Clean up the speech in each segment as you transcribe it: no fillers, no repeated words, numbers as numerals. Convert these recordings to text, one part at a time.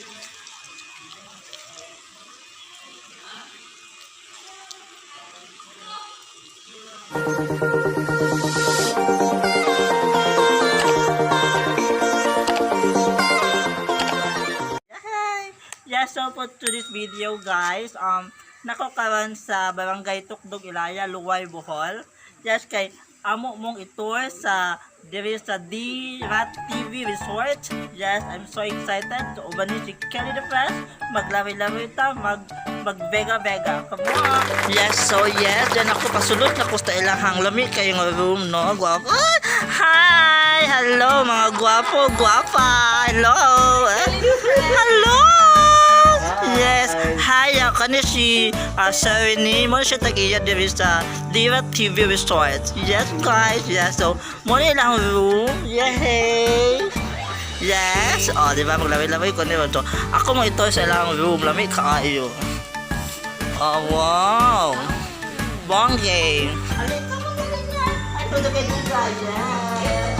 Hi! Yeah, so for today's video, guys, nako karon sa Barangay Tukdog Ilaya, Luway, Bohol. Yes, kay amo mong itour sa diri sa D-Rat TV Resort. Yes, I'm so excited. So, uban ni si Kelly the Fresh. Maglari-lari ta, mag Vega-Vega. Come on! Yes, so yes, yan ako pasulot na ko sa ilahang lami kayong room, no? Guwapo. Ah! Hi! Hello, mga guwapo, guwapa! Hello! Hello! Yes, hi, kani si Serene, mo siya tag-iya diri sa Diva TV Resort. Yes, guys, yes. So, mo ni ilang room. Yay! Yes. Oh, di ba maglaway-laway ko ni to. Ako mo ito sa ilang room, lami kaayo. Oh, wow. Bongge. Alin ka mo niya? Ay, ito kay Diva. Yes.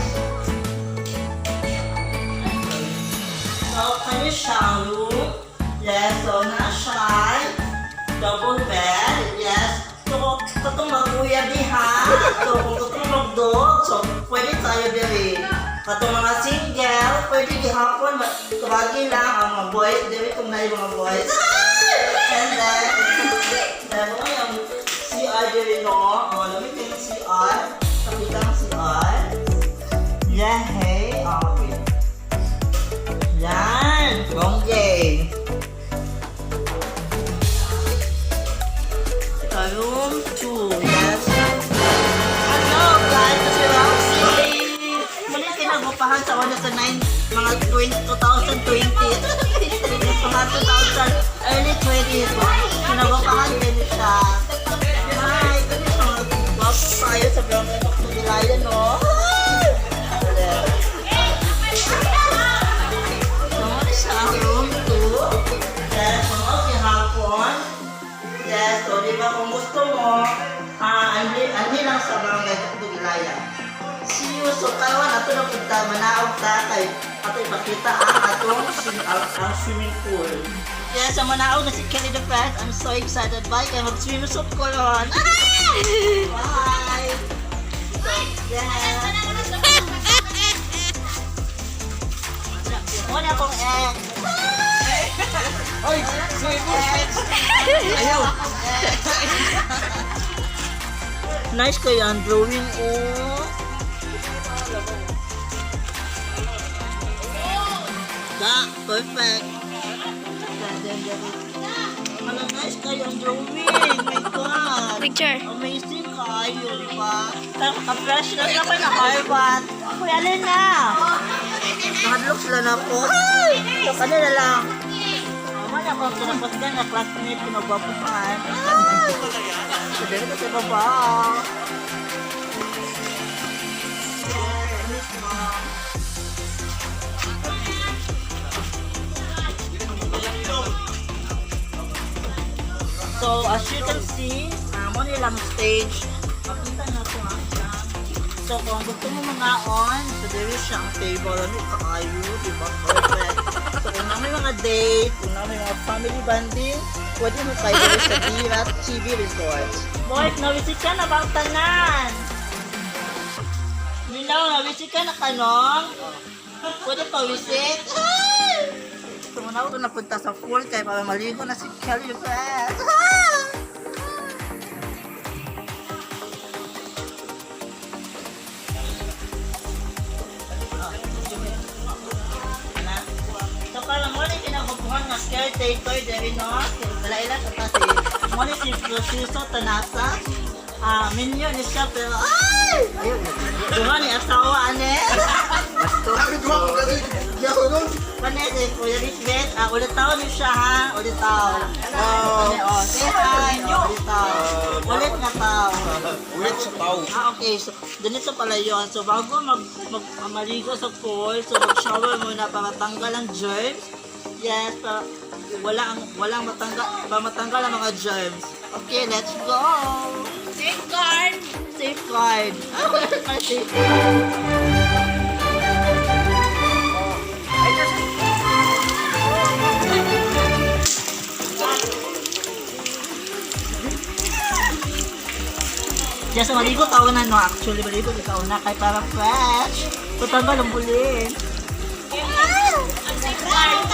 So, kani siya ang room. Yes, so na siya. Double bed. Yes. So, katong mag-uya diha. So, kung katong magdog, so, pwede tayo diri. Katong mga single, pwede gihapon. Tawagin lang ang mga boys. Diri kung na mga boys. And then, meron yung CR diri, no? Oh, lamig yung CR. Pakita ang CR. Yeah, hey. Oh, wait. Yan! Bongge! Sa room 2, yes. Hello guys! Si Roxy! Muli kinagupahan sa una sa 9, mga 20, 2020. Mga 2000, early 20s. Kinagupahan din siya. Hi! Ganun siya. Gwapo tayo sa Barangay Mactugilayan, no? Hi! So, siya ang room 2. Yes, so, okay, hapon. Yes, so di ba kung gusto mo, anhi lang sa Barangay Tukdog Ilaya. See you. So, karon ato na punta, manaog ta kay ato ipakita ang atong ang swimming pool. Yes, so manaog na si Kelly the Fresh. I'm so excited. Bye, kay mag-swim suit ko ron. Bye! Yes. Wala akong ex. Oy, swimming. Ayaw. Nice kayo ang drawing, oh. Da, perfect. Ano, nice kayo ang drawing. My God. Picture. Amazing kayo, di ba? Ka-fresh na ako na Harvard. Kuya, alin na. Nakadlok sila na ako. Ay! So, kanila lang. Tama na ako, kinapasgan na classmate, kinagwapuhan. Ay! So, dito sa baba. So, as you can see, mo nilang stage. Makita na ito ang siya. So, kung gusto mo mga on, so there is siya ang table. Ano, kaayo, di ba? Perfect. So, kung na may mga date, kung na may mga family bonding, pwede mo kayo dito sa Dirat TV Resort. Boys, nawisik ka na bang tanan? Minaw, nawisik ka na kanong? Pwede pa wisik? Ay! So, muna ako napunta sa pool kay para maligo na si Kelly Fest. So, karon mo ni kinagupuhan nga caretaker diri no. Dala sa ta si mo ni si Preciso Tanasa. Ah, minyo ni siya pero ay! Duha ni asawa ane. Sabi ko ako kasi yaw nun. Kani si Kuya Lisbeth, ulit taon ni siya ha, ulit taon. Oh, oh, say hi, oh, ulit taon. Ulit na tao. Ulit sa tao. Ah, okay. So, ganito pala yun. So, bago mag maligo sa pool, so mag-shower muna para matanggal ang germs. Yes, para walang matanggal, para matanggal ang mga germs. Okay, let's go! Safeguard! Safeguard! Ah, safeguard. Yes, maligo ka una, no? Actually, maligo ka una kay para fresh. Tutanggal ang bulin. Ang safeguard.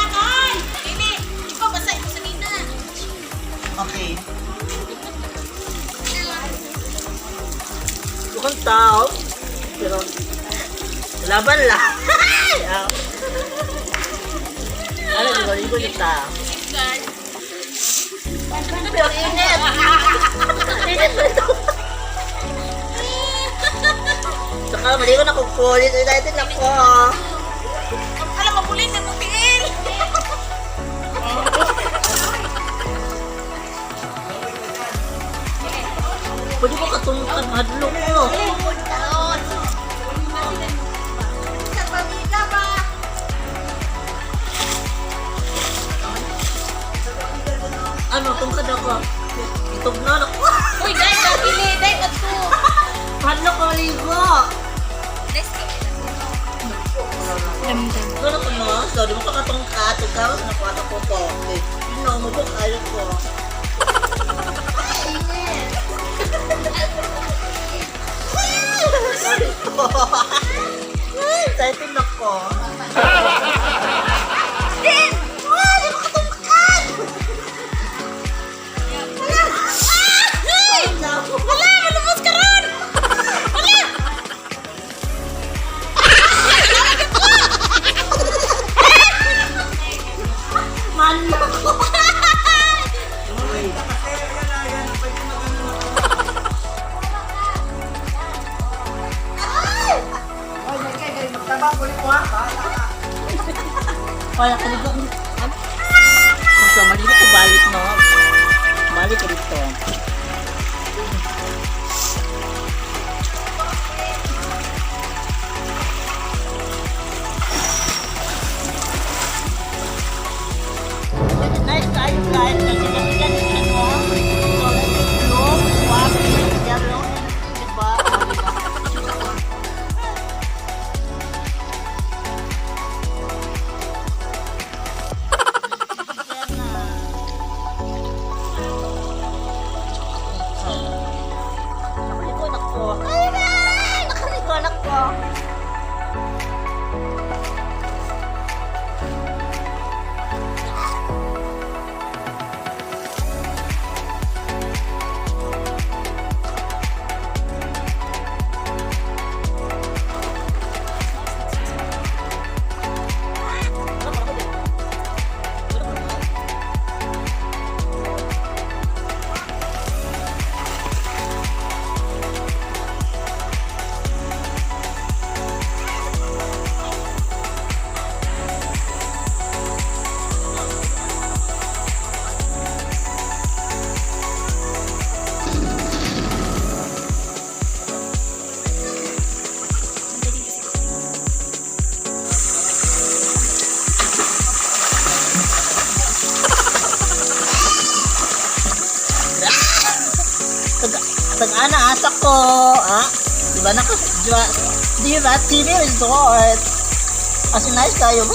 Ini, ikaw basa ito sa nina. Okay. Mukhang tao. Pero, laban lang. Ah. Ano, di ba? Ligo kita. Safeguard. Pero init! Init ba ito? Saka, maligo na kong kulit. United ako. Alam mo, bulin na tiil. Pwede ko katungkad, madlok ko. Sa pamilya ba? Ano, tungkad ako. Itugnon ako. Uy, dahil ka, pili. Dahil ka to. Madlok ko, maligo. Let's go. Ano ko no? So, di mo ka katungkad. Tungkad, nakuha ko to. Okay. Yun no, mabuk ayo ko. Sorry po. Excited ako. Din! Wah, di mo katungkad! Wala! Wala, malubos ka ron! Wala! Manlo ko. Wala ka dito. So, maligo ko balik, no? Balik ko dito. Nice tayo, guys. Kasi nasigan siya, no? So, let's say blue, white, yellow, and diba? Oh, diba? Nakaligo na ko. Ay, ay! Nakaligo na ko. Tag-ana asa ko. Ah, di ba naka di ba, di ba TV Resort? As in, nice tayo.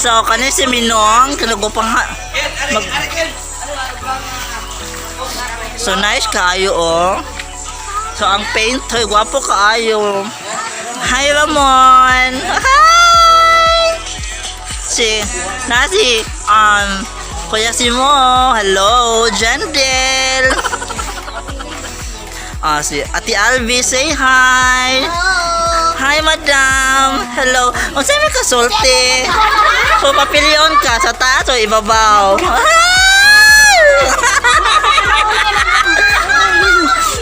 So, kani si Minong, kinagupang ha... Mag... So, nice kaayo, oh. So, ang painter, gwapo kaayo. Hi, Ramon! Hi! Si, nasi, Kuya Simo, hello, Jendel! Ah, si Ate Alvi, say hi! Hi, madam. Hello. Unsa may kasulti? So papilion ka sa taas o ibabaw?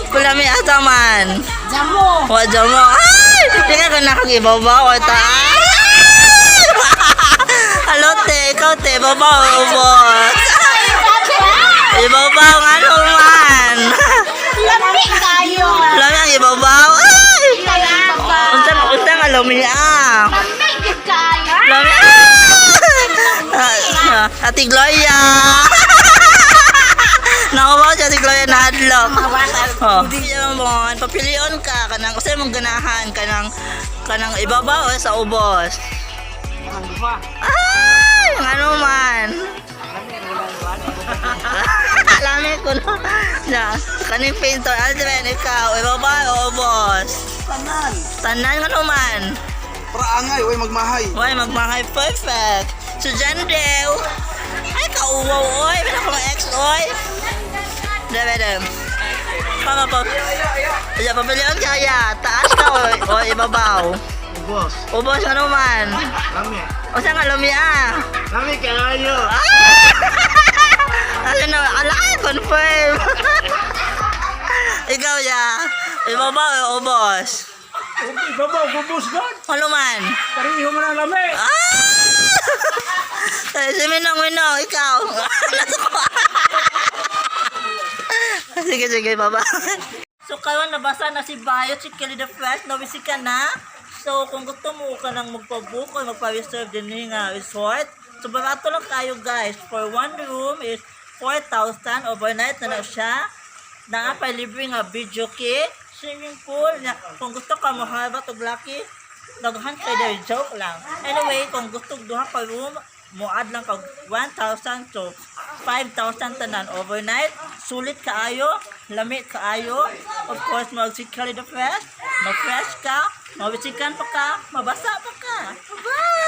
Kulami asa man. Jamo. Wa mo. Ay! Di ka kung ibabaw o taas. Hello, te. Ikaw, te. Babaw o ubos? Ibabaw nga naman. Lami kayo. Lami ang ibabaw. Ay! Unsa unsa nga lami ah. Lami gid kayo. Lami. Ah! Ah, Ate Gloria. Nakuha siya si Gloria na hadlok. Oh. Mon, papilion ka kanang usa mong ganahan kanang kanang ibabaw o sa ubos. Ay, ngano man. Lami ko no. Na, kaning painter Aldrin, ikaw, ibabaw o ubos? Tanan. Tanan ngano man. Praangay, way magmahay. Why, magmahay perfect. So, Jandel. Ay, kauwaw, oy. Wala akong ex, oy. Debe, debe. Papa, pa. Iya, papilihan kaya. Taas ka, oy. Oy, ibabaw. Ubos. Ubos, ano man. Lami. O saan nga, lumi, ah. Lami kayo. Ah! Ano na, ala, confirm. Ikaw, ya. Ibabaw, o ubos. Ibabaw, bubus God. Ano man. Pareho man ang lami. Ah! Si Minong, Minong, ikaw. Sige, sige, baba. So, karon nabasa na si Bayo, si Kelly the Fresh, nawisi ka na. So, kung gusto mo ka nang magpa-book o magpa-reserve din ni nga resort, so barato lang kayo, guys. For one room is 4,000 overnight na na siya. Naa pa libre nga video key, swimming pool. Na, kung gusto ka mo harbat og lucky, daghan kay dahil joke lang. Anyway, kung gusto og duha ka room, moad lang kag 1,000 to 5,000 tanan overnight. Sulit kaayo, lami kaayo. Of course, mag si Kelly the Fresh, ma-fresh ka, mawisikan pa ka, mabasa pa ka. Bye!